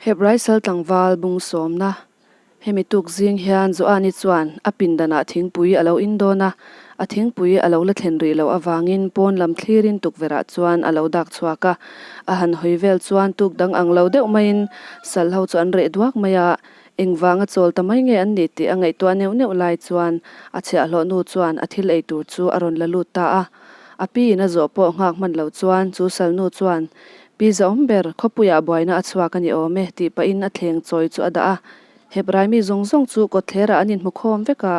Hebrai sal tlangval bung sawmna Hemi tuk zing hian Joani chuan a pindanah thingpui a lo in dawn a, a thingpui a lo la thlen rih loh avangin pawn lam thlirin tukverhah chuan a lo dak chhuak a. A han hawi vel chuan tuk dang ang lo deuh maiin sal ho chu an reh duak mai a, engvanga chawl ta mai nge an nih tih a ngaihtuah neuh neuh lai chuan a chhiahhlawh nu chuan a thil ei tur chu a rawn la lut ta a. A pi in a zawh pawh nghak hman lo chuan chu sal nu chuan Pi Zaawm ber, khawpuiah buaina a chhuak a ni awm e, tih pahin a thleng chawi chu a dah a. Hebrai mi zawng zawng chu kawtthlerah an inhmukhawm vek a,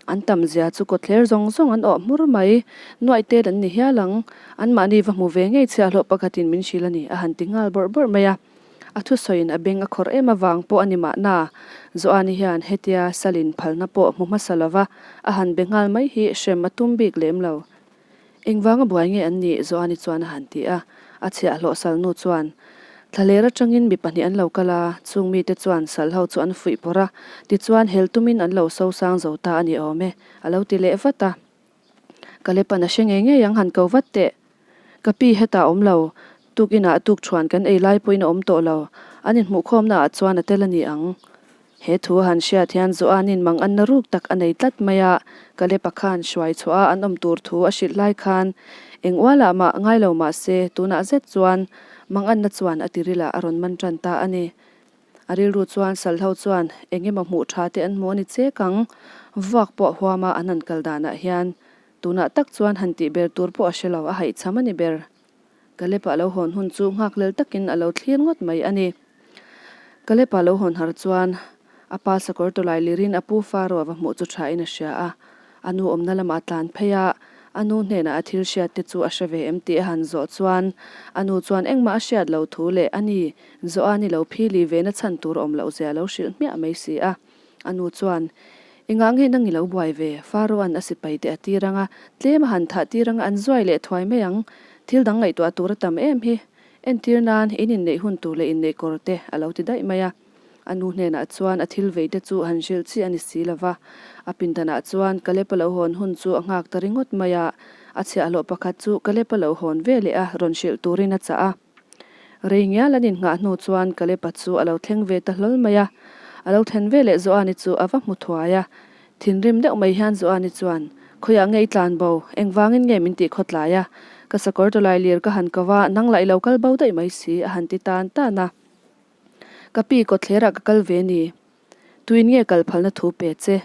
an tam zia chu kawtthler zawng zawng an awh hmur mai. Nuaih tel an ni hial ang. Anmahni va hmu ve ngei chhiahhlawh pakhatin min hrilh a ni, a han ti nghal bawrh bawrh mai a. A thusawiin a beng a khawrh em avang pawh a ni mahna, Joani hian hetia Salin phalna pawh hmu hmasa lova a han be nghal mai hi hrem a tum bik lem lo. Engvanga buai nge an nih? Joani chuan a han ti a. A chhiahhlawh sal nu chuan, Thlaler atangin mi pahnih an lo kal a, chung mite chuan sal ho chu an fuih pawrh a, tichuan hel tumin an lo so sang zo ta a ni awm e, a lo ti leh vat a. Kalepan a hre ngei ngei ang han ko vat teh. Ka pi hetah awm lo, tukinah tukṭhuan kan ei lai pawhin a awm tawh lo, an inhmuhkhawmnaah chuan a tel a ni ang. He thu a han hriat hian Joanin mang anna ruk tak a nei tlat mai a, Kalepa khan hruai chhuah a an awm tur thu a hrilh lai khan eng ualah mah ngai lo mah se tunah zet chuan mang anna chuan a tirilah a rawn man tan ta a ni. A rilru chuan Salho chuan eng emaw hmuh tha te an hmu a ni chek ang, vuak pawh huama an han kal danah hian tunah tak chuan han tih ber tur pawh a hre lo, a haihchham a ni ber. Kalepa lo hawn hun chu nghaklel takin a lo thlir ngawt mai a ni. Kalepa lo hawn har chuan a pa sakawr tawlai lirin a pu Faro a va hmuh chu thain a hria a. A nu awmna lamah a tlan phei a, a nu hnenah a thil hriat te chu a hre ve em tih a han zawh chuan a nu chuan engmah a hriat lo thu leh a ni Joani lo phili ve na chhan tur awm loh zia a lo hrilh hmiah mai si a. A nu chuan, I ngah nge nang i lo buai ve? Faro-a'n a sipai te a tir ang a, tlem a han thah tir ang a, an zuai leh thuai mai ang. Thil dang ngaihtuah tur a tam em hi. Entir nan, in inneih hun tur leh inneih kawr te a lo ti daih mai a. A nu hnenah chuan a thil vei te chu han hrilh chi a ni si lo va. A pindanah chuan Kalep-a lo hawn hun chu a nghak ta ringawt mai a. A chhiahhlawh pakhat chu Kalep-a lo hawn ve leh a rawn hrilh turin a chah a. Rei ngial an innghah hnu chuan Kalepa chu a lo thleng ve ta hlawl mai a. A lo thlen ve leh Joani chu a va hmu thuai a. Thinrim deuh mai hian Joani chuan, Khawiah nge i tlan bo? Engvangin nge min tih khawtlai a? Ka sakawr tawlai lir ka han ko a, nang lah i lo kal bo daih mai si, a han ti tan tan a. Ka pi kawtthlerah ka kal ve ni. Tuin nge kal phalna thu pe che?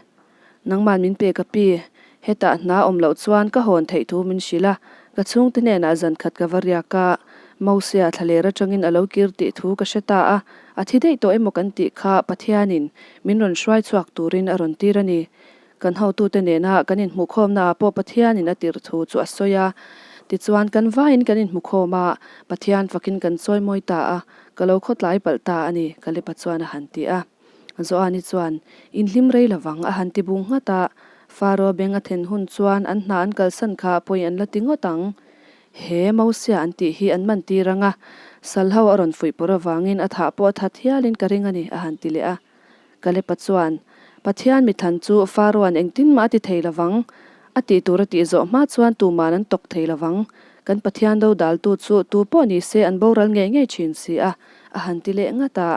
Nangman min pe ka pi, hetah hna awm loh chuan ka hawn theih thu min hrilh a, ka chhungte hnenah zan khat ka va riak a, Mosia thlaler atangin a lo kir tih thu ka hre ta a, a thi daih tawh emaw kan tih kha Pathianin min rawn hruai chhuak turin a rawn tir a ni. Kan hotute nena kan inhmuhkhawmnaah pawh Pathianin a tirh thu chu a sawi a, tichuan kan vaiin kan inhmukhawm a, Pathian fakin kan chawimawi ta a, Ka lo khawtlai palh ta a ni, Kalepa chuan a han ti a. Joani chuan, Inhlim rei lovang, a han ti bung nghat a. Faro beng a then hun chuan an hna an kalsan kha pawi an la ti ngawt ang. He Mosia an tih hi an man tir ang a, sal ho a rawn fuih pawr avangin a thah pawh a that hialin ka ring a ni, a han ti leh a. Kalepa chuan, Pathian mithan chu Faro-a'n engtin mah a ti thei lovang. A tih tur a tih zawh hma chuan tuman an tawk thei lovang. Kan Pathian do daltu chu tu pawh ni se an boral ngei ngei thin si a, a han ti leh ngat a.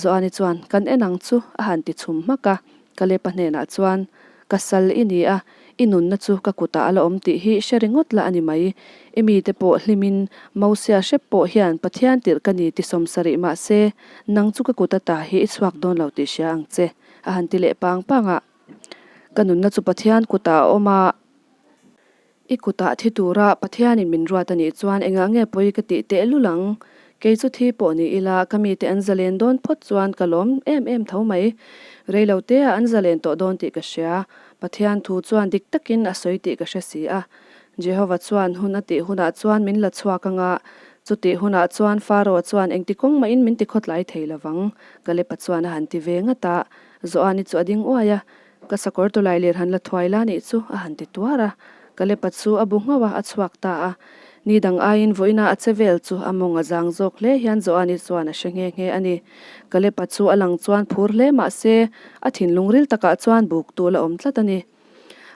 Joani chuan, Kan en ang chu, a han ti chhum hmak a. Kalepa hnenah chuan, Ka sal i ni a, i nunna chu ka kutah a la awm tih hi hre ringawt la a ni mai. I mite pawh hlimin Mosia hrep pawh hian Pathian tirh ka ni ti sawmsarih mah se, nang chu ka kut ata hi i chhuak dawn lo tih hria ang che, a han ti leh pang pang a. Ka nunna chu Pathian kutah a awm a. I kutah thi tura Pathianin min ruat a nih chuan engah nge pawi ka tih tehlul ang? Kei chu thi pawh ni ila ka mite an zalen dawn phawt chuan ka lawm em em tho mai. Reilo teah an zalen tawh dawn tih ka hria. Pathian thu chuan dik takin a sawi tih ka hre si a. Jehova chuan hun a tih hunah chuan min la chhuak anga, chutih hunah chuan Faro chuan engti kawng mahin min tikhawtlai thei lovang, Kalepa chuan a han ti ve ngat a. Joani chu a ding uai a. Ka sakawr tawlai lir han la thuai la nih chu a han ti tuar a, Kalepa chu a bu nghauh a, a chhuak ta a. Ni dang aiin vawiina a che vel chu a mawng a zang zawk hle hian Joani chuan a hre nghe nghe a ni. Kalepa chu a lang chuan phur hle mah se, a thinlung ril takah chuan buk tu la awm tlat a ni.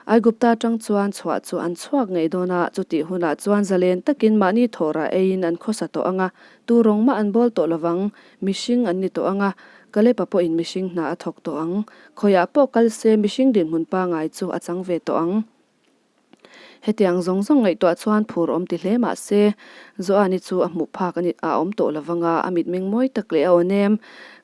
Aigupta atang chuan chhuah chu an chhuak ngei dawn a, chutih hunah chuan zalen takin mahni thawhrah eiin an khawsa tawh ang a, tu rawng mah an bawl tawh lovang, mihring an ni tawh ang a, Kalepa pawhin mihring hna a thawk tawh ang. Khawiah pawh kal se mihring dinhmun pangai chu a chang ve tawh ang. Hetiang zawng zawng ngaihtuah chuan phur awm ti hle mah se, Joani chu a hmuh phak a ni a awm tawh lovang a, a mitmeng mawi tak leh a aw nem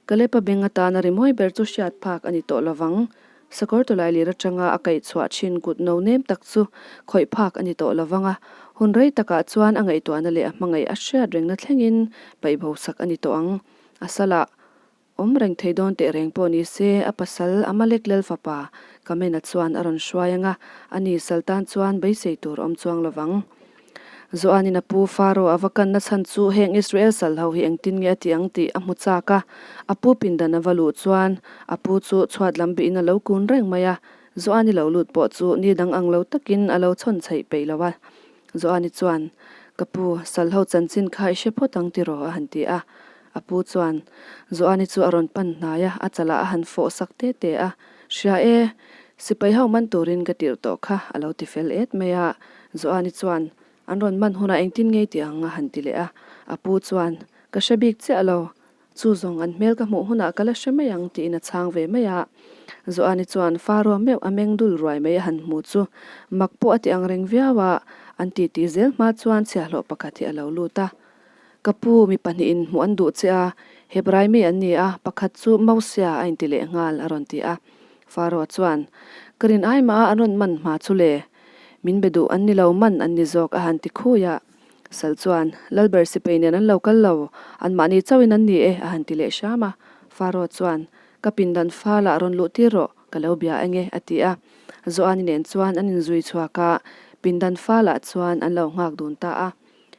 Kalepa beng atana rimawi ber chu hriat phak a ni tawh lovang. Sakawr tawlai lir atanga a kaih chhuah thin kut no nem tak chu khawih phak a ni tawh lovang a, hun rei takah chuan a ngaihtuahna leh a hmangaih a hriat rengna thlengin paihbo sak a ni tawh ang. A salah Awm reng thei dawn teh reng pawh ni se, a pasal Amalek lal fapa Kamena chuan a rawn hruai ang a, ani sal tan chuan beisei tur awm chuang lo vang. Joanin a pu Faro a va kanna chhan chu heng Israel sal ho hi engtin nge a ti ang tih a hmu chak a, a pu pindan a va luh chuan a pu chu chhuat lam bihin a lo kun reng mai a, Joani lo lut pawh chu ni dang ang lo takin a lo chhawn chheih peih lo a. Joani chuan, Ka pu, sal ho chanchin kha i hre phawt ang tiraw? a han ti a. A pu chuan, Joani chu a rawn pan hnai a, a chalah a han fawh sak te te a. Hria e, sipai ho man turin ka tirh tawh kha, a lo ti fel et mai a. Joani chuan, An rawn man hunah engtin ngei ti ang? a han ti leh a. A pu chuan, Ka hre bik chiah lo, Chu zawng an hmel ka hmuh hunah ka la hre mai ang tiin a chhang ve mai a. Joani chuan Faro meuh a meng dul ruai mai a han hmu chu mak pawh a ti ang reng viau a, an titi zel hma chuan chhiahhlawh pakhat hi a lo lut a. Ka pu, mi pahnihin hmuh an duh che a, Hebrai mi an ni a, pakhat chu Mosia a inti leh nghal a rawn ti a. Faro chuan, Ka rin ai mah a an rawn man hma chu le, min be duh an ni lo man an ni zawk a han ti khui a. Sal chuan, Lalber sipai nen an lo kal lo, anmahni chauhin an ni e, a han ti leh hram a. Faro chuan, Ka pindan fala rawn luh tir rawh, ka lo bia eng e, a ti a. Joani nen chuan an inzui chhuak a, pindan falah chuan an lo nghak dun ta a.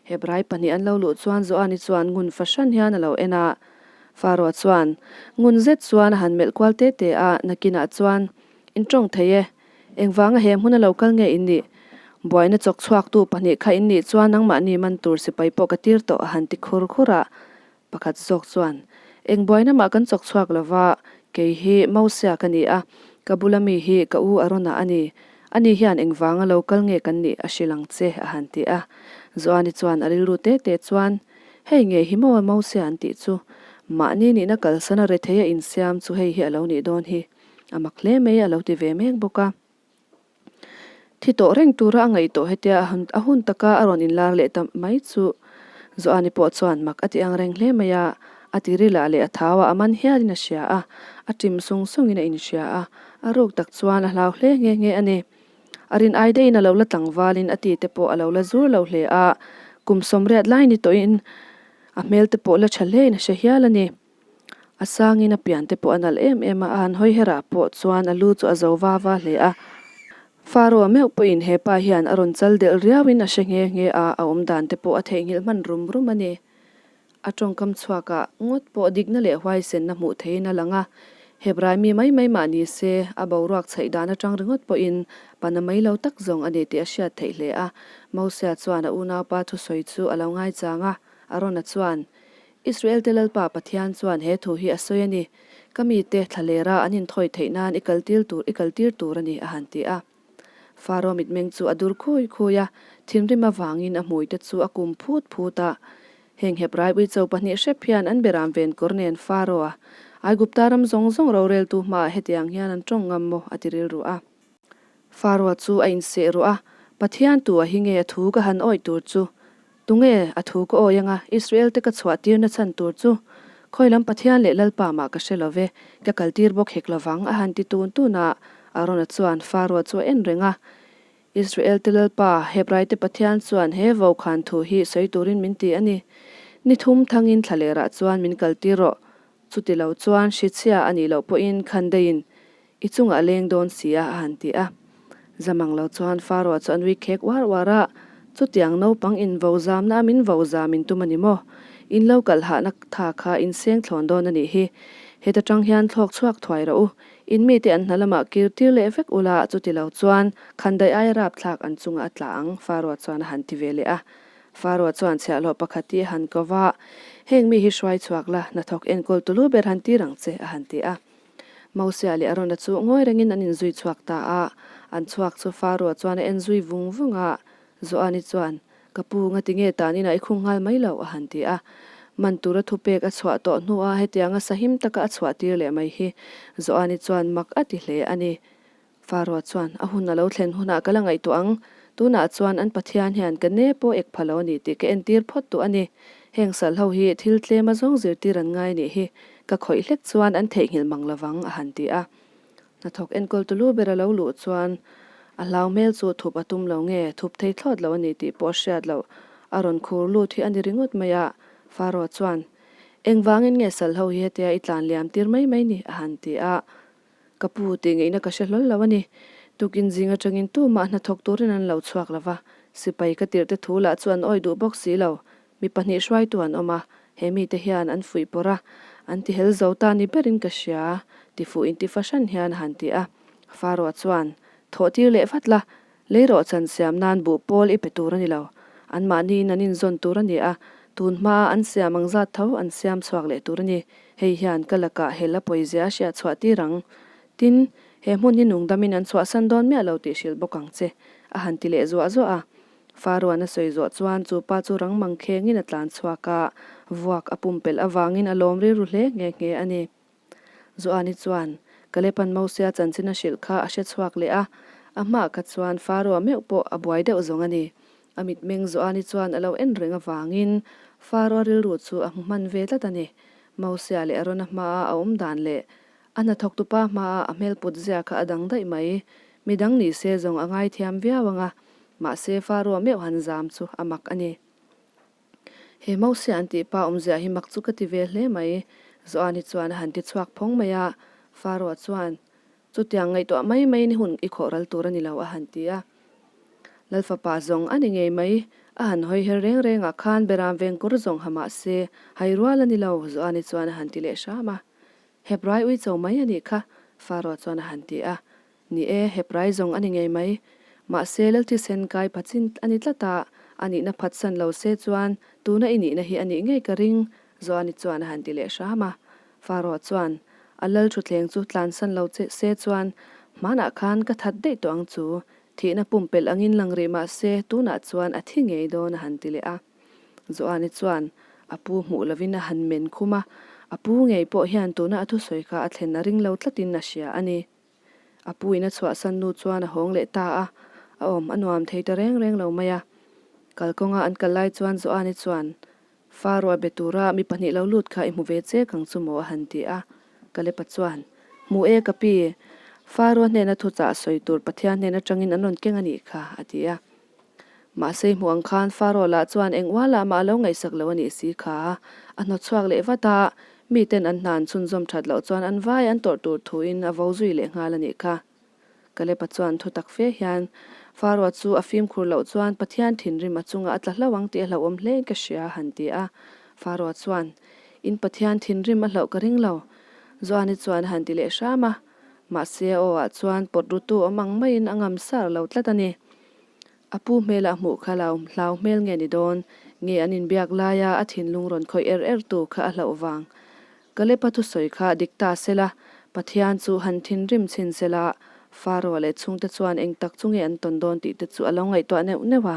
Hebrai pahnih an lo luh chuan Joani chuan ngun fahran hian a lo en a. Faro chuan, Ngun zet chuan a han melh kual te te a, nakinah chuan, In tawng thei e, Engvanga he hmuna lo kal nge in nih? Buaina chawk chhuaktu pahnih kha in nih chuan nangmahni man tur sipai pawh ka tir tawh a han ti khur khur a. Pakhat zawk chuan, Eng buaina mah kan chawk chhuak lo va, kei hi Mosia ka ni a, ka bula mi hi ka u Arona a ni. Ani hian engvanga lo kal nge kan nih a hrilh ang che a han ti a. Joani chuan a rilru te te chuan, Hei nge hi maw Mosia an tih chu? Mahni nihna kalsana rethei a insiam chu hei hi a lo nih dawn hi. A mak hle mai a lo ti ve mek bawk a. Thi tawh reng tura a ngaih tawh hetia a hun taka a rawn inlar leh ta mai chu Joani pawh chuan mak a ti ang reng hle mai a. A ti rila leh a thau a, a man hialin a hria a, a ṭim sung sungin a inhria a, a ruk tak chuan a hlau hle nghe nghe a ni. A rin ai daihin a lo la tlangvalin a ti te pawh a lo la zur lo hle a, kum 80 lai ni tawhin a hmel te pawh la ṭha hlein a hre hial a ni. A sangin a pian te pawh a nalh em em a, a han hawi herah pawh chuan a lu chu a zo va va hle a. Faro meuh pawhin he pa hian a rawn chal delh riauin a hre nghe nghe a, a awm dan te pawh a theihnghilh hman rum rum a ni. A tawngkam chhuakah ngawt pawh dikna leh huaisenna hmuh theihin a lang a, Hebrai mi mai mai mah ni se, a boruak chhaih dan atang ringawt pawhin pana mai lo tak zawng a ni tih a hriat theih hle a. Mosia chuan a unaupa thusawi chu a lo ngaichang a, Arona chuan, Israel-te Lalpa Pathian chuan he thu hi a sawi a ni, Ka mite thlalera an inthawi theih nan i kaltir tur i kaltir tur a ni, a han ti a. Faro mitmeng chu a dur khui khui a, thinrim avangin a hmuite chu a kum phut phut a. Heng Hebrai uicho pahnih hrep hian an beram ven kawr nen Faro-a Aigupta ram zawng zawng roreltu hmaah hetiang hian an tawng ngam maw? a ti rilru a. Faro chu a inseh ruah a, Pathian tu a hi nge a thu ka han awih tur chu? Tunge a thu ka awi anga Israel te ka chhuah tirna chhan tur chu? Khawi lam Pathian leh Lalpa mah ka hre lo ve, ka kal tir bawk hek lovang a han ti tun tun a. Arona chuan Faro chu a en reng a, Israel te Lalpa, Hebrai te Pathian chuan he vokhan thu hi sawi turin min ti a ni. Ni thum thangin thlalerah chuan min kal tir rawh. Chuti lo chuan hrichhia a nih loh pawhin khandeiin I chungah a leng dawn si a, a han ti a. Zamang lo chuan Faro chu a nui khek uar uar a, Chutiang naupang in vo zamna a min vo zam in tum a ni maw? In lo kalh hahna tha kha in seng thlawn dawn a nih hi. Heta tang hian thlawk chhuak thuai rawh u. In mite an hna lamah kir tir leh vek ula, chuti lo chuan khandaih aia rapthlak an chungah a tla ang, Faro chuan a han ti ve leh a. Faro chuan chhiahhlawh pakhat hi a han ko va, Heng mi hi hruai chhuak la, hnathawk enkawl tulu ber han tir ang che, a han ti a. Mosia leh Arona chu ngawi rengin an inzui chhuak ta a. An chhuak chu Faroa chuan a en zui vung vung a, Joani chuan, Ka pu, ngati nge tan inah i khung nghal mai loh? a han ti a. Man tura thupek a chhuah tawh hnuah hetianga sahim taka a chhuah tir leh mai hi Joani chuan mak a ti hle a ni. Faroa chuan, A hun a lo thlen hunah ka la ngaihtuah ang. Tunah chuan an Pathian hian ka ne pawh ek pha lo a ni tih ka entir phawt duh a ni. Heng sal ho hi thil tlem a zawng zirtir an ngai nih hi. Ka khawih hlek chuan an theihnghilh mang lovang, a han ti a. Hnathawk enkawl tulu ber a lo luh chuan a hlau hmel chu thup a tum lo nge, thup thei thlawt lo a ni tih pawh a hriat loh. A rawn khur lut hi a ni ringawt mai a, Faroa chuan, Engvangin nge sal ho hi hetia i tlan liam tir mai mai ni? a han ti a. Ka pu tih ngeihna ka hre hlawl lo a ni. Tukin zing atangin tumah hnathawk turin an lo chhuak lo va, sipai ka tirhte thu lah chu an awi duh bawk si lo. Mi pahnih hruaitu an awm a, he mite hian an fuih pawrh a, an ti hel zo ta ni berin ka hria, ti fuh inti fahran hian a han ti a. Faroa chuan, Thawh tir leh vat la, lei rawh chan siam nan buh pawl i pe tur a ni lo. Anmahniin an inzawn tur a ni a, tun hmaa an siam ang zat tho an siam chhuak leh tur a ni. Hei hian ka lakah hel a pawizia a hriat chhuah tir ang. Tin, he hmun hi nungdamin an chhuahsan dawn miah lo tih hrilh bawk ang che, a han ti leh zuah zuah a. Faruan a sawi zawh chuan chu pa chu rang mang khengin a tlan chhuak a, vuak a pumpelh avangin a lawm rilru hle nghe nghe a ni. Joani chuan Kalepan Mosia chanchin a hrilh kha a hre chhuak leh a, a hmaah kha chuan Faroa meuh pawh a buai deuh zawng a ni. A mitmeng Joani chuan a lo en reng avangin Faroa rilru chu a hmu hman ve tlat a ni. Mosia leh Arona hmaa a awm dan leh A hnathawktupa hmaa a hmelput zia kha a dang daih mai. Midang ni se zawng a ngaithiam viau ang a, mahse Faroa meuh han zam chu a mak a ni. He Mosia an tih pa awmzia hi mak chu ka ti ve hle mai, Joani chuan a han ti chhuak phawng mai a. Faroa chuan, Chutiang ngaihtuah mai mai ni hun i khawh ral tur a ni lo, a han ti a. Lalfapa zawng a ni ngei mai, a han hawi her reng rengah khan Beram vengkawr zawng ha mah se, hai rual a ni lo, Joani chuan a han ti leh hram a. Hebrai uicho mai a nih kha, Faro chuan a han ti a. Ni e, Hebrai zawng a ni ngei mai. Mahse, Lalthisen kai pachin a ni tlat a, a nihna phatsan lo se chuan tuna i nihna hi a nih ngei ka ring, Joani chuan a han ti leh hram a. Faro chuan, A lal thutthleng chu tlansan lo che se chuan hmanah khan ka that daih tawh ang chu, thihna pumpelh angin lang rih mah se tunah chuan a thi ngei dawn a han ti leh a. Joani chuan a pu hmuh lovin a han men khum a, a pu ngei pawh hian tuna a thusawi kha a thlen a ring lo tlatin a hria a ni. A pu in a chhuahsan nu chuan a hawng leh ta a, a awm a nuam thei ta reng reng lo mai a. Kalkawnga an kal lai chuan Joani chuan, Fa ruah be tura mi pahnih lo lut kha i hmu ve che kang chu maw a han ti a. Kalepa chuan, Hmu e ka pi, fa ruah hnena thuchah sawi tur Pathian hnen atangin an rawn keng a nih kha, a ti a. Mahse hmuh ang khan Faro lah chuan eng ualah mah a lo ngaihsak lo a nih si kha. A hnawtchhuak leh vat a, miten an hna an chhunzawm that loh chuan an vai an tawrh tur thuin a vo zui leh nghal a nih kha. Kalepa chuan thu tak fe hian Faro chu a fimkhur loh chuan Pathian thinrim a chungah a tla hlauh ang tih a hlauhawm hlein ka hria a han ti a. Faro chuan, In Pathian thinrim a hlauh ka ring lo. Joani chuan a han ti leh hram a. Mahse a aw ah chuan pawt rutu awm ang maiin a ngam sar lo tlat a ni. A pu hmelah hmuh kha lo hlau hmel nge ni dawn? Nge an inbiak laia a thinlung rawn khawih er er tu kha a hlauh vang? Kalepa thusawi kha dik ta sela, Pathian chu han thinrim chhin sela, Faro leh chhungte chuan eng tak chu nge an tawn dawn tih te chu a lo ngaihtuah neuh neuh a.